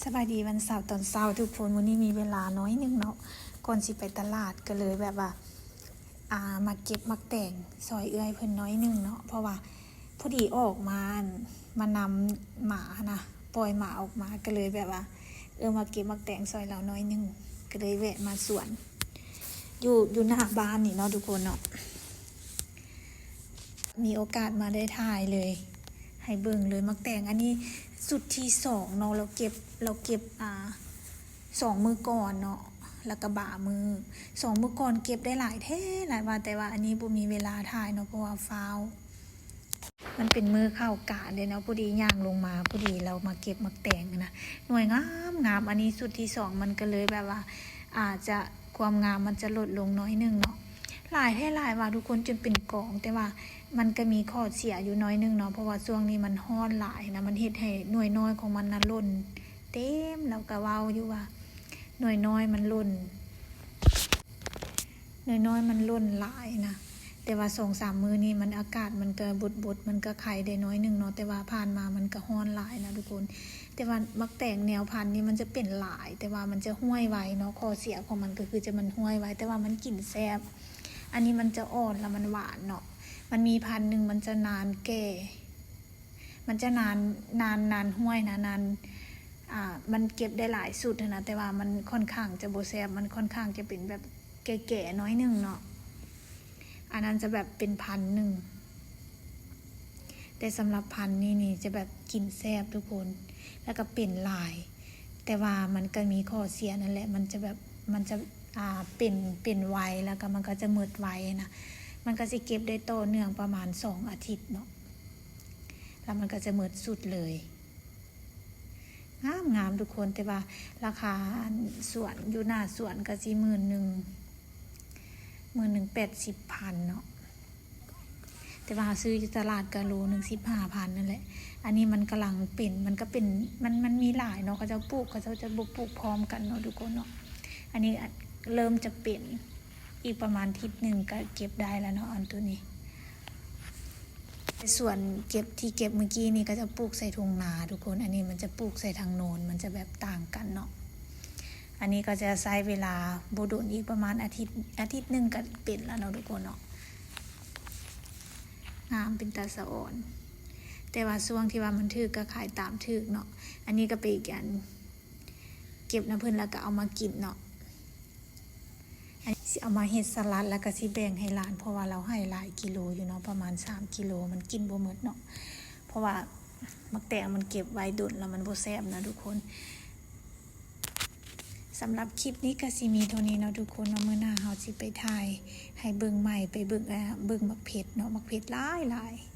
ສະບາຍດີວັນເສົາຕອນເຊົ້າທຸກຄົນ, ມື້ນີ້ມີເວລາໜ້ອຍໜຶ່ງເນາະ ກ່ອນຊິໄປຕະຫຼາດ ກໍເລີຍແບບວ່າ ອ່າ ມາເກັບໝາກແຕງຊ່ອຍເອື້ອຍເພິ່ນໜ້ອຍໜຶ່ງເນາະ ເພາະວ່າພໍດີອອກມາ ມານຳໝານະ ປ່ອຍໝາອອກມາ ກໍເລີຍແບບວ່າ ເອີ ມາເກັບໝາກແຕງຊ່ອຍລາວໜ້ອຍໜຶ່ງ ກໍເລີຍແວະມາສວນ ຢູ່ ຢູ່ໜ້າບ້ານນີ້ເນາະທຸກຄົນເນາະ. ມີໂອກາດມາໄດ້ຖ່າຍເລີຍ ໃຫ້ເບິ່ງເລີຍ ໝາກແຕງອັນນີ້ຊຸດທີສອງເນາະ ລາວເກັບ ລາວເກັບ ອ່າ ສອງມື້ກ່ອນເນາະ ແລ້ວກໍບາມື້ ສອງມື້ກ່ອນເກັບໄດ້ຫຼາຍແທ້ຫຼາຍວ່າ ແຕ່ວ່າອັນນີ້ບໍ່ມີເວລາຖ່າຍເນາະ ເພາະວ່າຟ້າວ ມັນເປັນມື້ເຂົ້າການເດ້ເນາະ ພໍດີຍ່າງລົງມາ ພໍດີລາວມາເກັບໝາກແຕງນະ ໜ່ວຍງາມໆ ອັນນີ້ຊຸດທີສອງ ມັນກໍເລີຍແບບວ່າ ອາດຈະ ຄວາມງາມມັນຈະຫຼຸດລົງໜ້ອຍໜຶ່ງເນາະ ຫຼາຍແທ້ຫຼາຍວ່າທຸກຄົນ ຈົນເປັນກອງ ແຕ່ວ່າມັນກໍມີຂໍ້ເສຍຢູ່ໜ້ອຍໜຶ່ງເນາະ ເພາະວ່າຊ່ວງນີ້ມັນຮ້ອນຫຼາຍນະ ມັນເຮັດໃຫ້ໜ່ວຍນ້ອຍຂອງມັນນະຫຼົ່ນເຕັມ ລາວກໍເວົ້າຢູ່ວ່າໜ່ວຍນ້ອຍມັນຫຼົ່ນ ໜ່ວຍນ້ອຍມັນຫຼົ່ນຫຼາຍນະ ແຕ່ວ່າສອງສາມມື້ນີ້ມັນ ອາກາດມັນກໍບົດໆ ມັນກໍໄຄໄດ້ໜ້ອຍໜຶ່ງເນາະ ແຕ່ວ່າຜ່ານມາມັນກໍຮ້ອນຫຼາຍນະທຸກຄົນ ແຕ່ວ່າໝາກແຕງແນວພັນນີ້ມັນຈະເປັນຫຼາຍ ແຕ່ວ່າມັນຈະຫ້ວຍໄວເນາະ ຂໍ້ເສຍຂອງມັນກໍຄືຈະມັນຫ້ວຍໄວ ແຕ່ວ່າມັນກິນແຊບ ອັນນີ້ມັນຈະອ່ອນ ແລ້ວມັນຫວານເນາະ ມັນມີພັນໜຶ່ງມັນຈະນານແກ່ ມັນຈະນານ ນານ ນານຫ້ວຍນະ ນານ ອ່າ ມັນເກັບໄດ້ຫຼາຍຊຸດຫັ້ນນະ ແຕ່ວ່າມັນຂ້ອນຂ້າງຈະບໍ່ແຊບ ມັນຂ້ອນຂ້າງຈະເປັນແບບແກ່ໆ ໜ້ອຍໜຶ່ງເນາະ ອັນນັ້ນຈະແບບເປັນພັນໜຶ່ງ ແຕ່ສຳລັບພັນນີ້ນີ້ຈະແບບກິນແຊບທຸກຄົນ ແລ້ວກໍເປັນຫຼາຍ ແຕ່ວ່າມັນກໍມີຂໍ້ເສຍນັ້ນແຫຼະ ມັນຈະແບບ ມັນຈະ ອ່າ ເປັນ ເປັນໄວ ແລ້ວກໍມັນກໍຈະໝົດໄວນະ ມັນກໍຊິເກັບໄດ້ຕໍ່ເນື່ອງປະມານສອງອາທິດເນາະ ແລ້ວມັນກໍຈະໝົດຊຸດເລີຍ ງາມໆ ທຸກຄົນ ແຕ່ວ່າລາຄາ ອັນ ສວນ ຢູ່ໜ້າສວນກໍຊິໝື່ນໜຶ່ງ ໝື່ນໜຶ່ງແປດສິບພັນເນາະ ແຕ່ວ່າເຮົາຊື້ຢູ່ຕະຫຼາດກໍໂລໜຶ່ງສິບຫ້າພັນນັ້ນແຫຼະ ອັນນີ້ມັນກຳລັງເປັນ ມັນກໍເປັນ ມັນ ມັນມີຫຼາຍເນາະ ເຂົາເຈົ້າປູກ ເຂົາເຈົ້າຈະບໍ່ປູກພ້ອມກັນເນາະທຸກຄົນເນາະ ອັນນີ້ເລີ່ມຈະເປັນ ອີກປະມານທິດໜຶ່ງກໍເກັບໄດ້ແລ້ວເນາະ ອັນໂຕນີ້ ແຕ່ສວນເກັບ ທີ່ເກັບມື້ກີ້ນີ້ ເຂົາເຈົ້າປູກໃສ່ທົ່ງນາທຸກຄົນ ອັນນີ້ມັນຈະປູກໃສ່ທາງໂນນ ມັນຈະແບບຕ່າງກັນເນາະ ອັນນີ້ກໍຈະໃຊ້ເວລາບໍ່ດົນ ອີກປະມານອາທິດ ອາທິດໜຶ່ງກໍເປັນແລ້ວເນາະທຸກຄົນເນາະ ງາມເປັນຕາສະອອນ ແຕ່ວ່າຊ່ວງທີ່ວ່າມັນຖືກກໍຂາຍຕາມຖືກເນາະ ອັນນີ້ກໍເປັນການເກັບນຳເພິ່ນ ແລ້ວກໍເອົາມາກິນເນາະ ອັນນີ້ຊິເອົາມາເຮັດສະຫຼັດ ແລ້ວກໍຊິແບ່ງໃຫ້ຫຼານ ເພາະວ່າລາວໃຫ້ຫຼາຍກິໂລຢູ່ເນາະ ປະມານສາມກິໂລ ມັນກິນບໍ່ໝົດເນາະ ເພາະວ່າໝາກແຕງມັນເກັບໄວ້ດົນແລ້ວມັນບໍ່ແຊບນະທຸກຄົນ ສຳລັບຄລິບນີ້ກໍຊິມີເທົ່ານີ້ເນາະທຸກຄົນເນາະ ມື້ໜ້າເຮົາຊິໄປຖ່າຍໃຫ້ເບິ່ງໃໝ່ ໄປເບິ່ງ ເອີ ເບິ່ງໝາກເຜັດເນາະ ໝາກເຜັດຫຼາຍໆ.